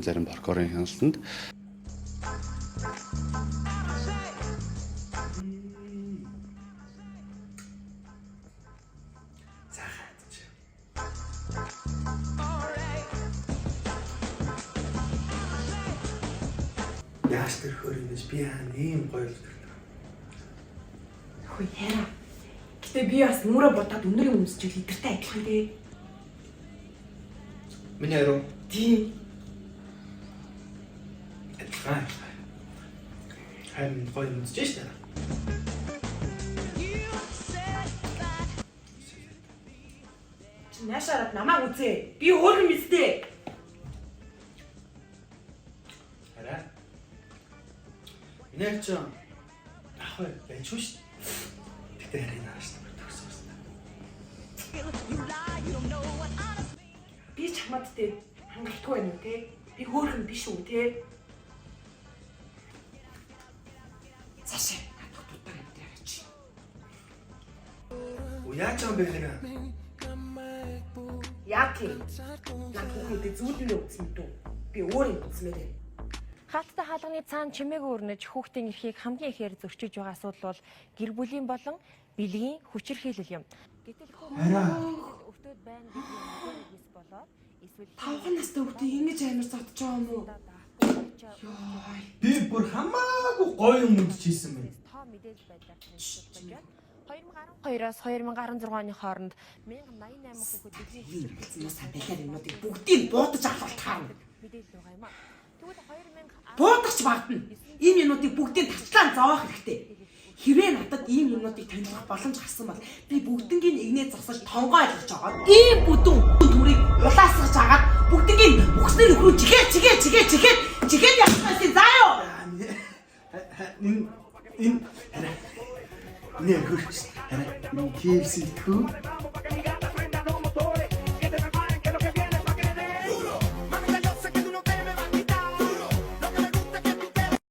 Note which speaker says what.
Speaker 1: Зарим прокурорын хяналтанд.
Speaker 2: Цаахан чи. Яаж тэр хөр юм бэ? Би аа ийм гоё л төрдөг.
Speaker 3: Хөөе яа. Гэтэ би бас нүрэ бодоод өнөр юм өмсчүүл эдэртэй адилхан тий.
Speaker 2: Миний хариу
Speaker 3: Тий.
Speaker 2: адилхан. Харин гоё юм үзэж штэ.
Speaker 3: Чи наашаарад намайг үзээ. Би өөр юм эстэй.
Speaker 2: Арай. Миний чи ах вэ байж шүү штэ. Гэтэ харин нааш төгсөн штэ.
Speaker 3: Би чамд тий хангалтгүй байна уу те? Би хөөрхөн биш үү те? Цаашаа надад дутаа амьдраач.
Speaker 2: Оо яаж юм бэ харин?
Speaker 3: Яг тийм. Над хүүхнүүдээ зүүднээ үзсэн мэдүү. Би өөр юм үзмээр байна.
Speaker 4: Хаалттай хаалганы цаана чимээгүй өрнөж хүүхдийн эрхийг хамгийн ихээр зөрчиж байгаа асуудал бол гэр бүлийн болон бэлгийн хүчирхийлэл юм. Гэтэл
Speaker 2: Арай.
Speaker 4: өвтөд байна гэдэг нэгээс болоод эсвэл
Speaker 3: Тавхан настай хүүхдээ ингэж амар зодж байгаа юм уу? Йой.
Speaker 2: Би бүр хамаагүй гоё юм үзчихсэн байна.
Speaker 4: тоо мэдээлэл байдлаар танилцуулж байна. 2012-оос 2016 оны хооронд 1088 хүүхэд бэлгийн
Speaker 3: Ийм хэлсэн байлаар юмнуудыг бүгдийг буудаж алгал таарна.
Speaker 4: мэдээлэл байгаа юм а. Тэгвэл 2010
Speaker 3: Буудагч багтана. Ийм юмнуудыг бүгдийг тачлаан зовоох хэрэгтэй. Хэрвээ надад ийм юмнуудыг танилцах боломж гарсан бол би бүгднгийн игнээ зогсож тонгоо ойлгож байгаа. Ийм бүдүүн төрийг улаасгаж агаад бүгднгийн бүхсний нөхрөө чихээ чихээ чихээ чихээ чихээ явчихсан заа юу.
Speaker 2: Энэ энэ арай. Миний хөрч арай. Энэ KFC идэхүү.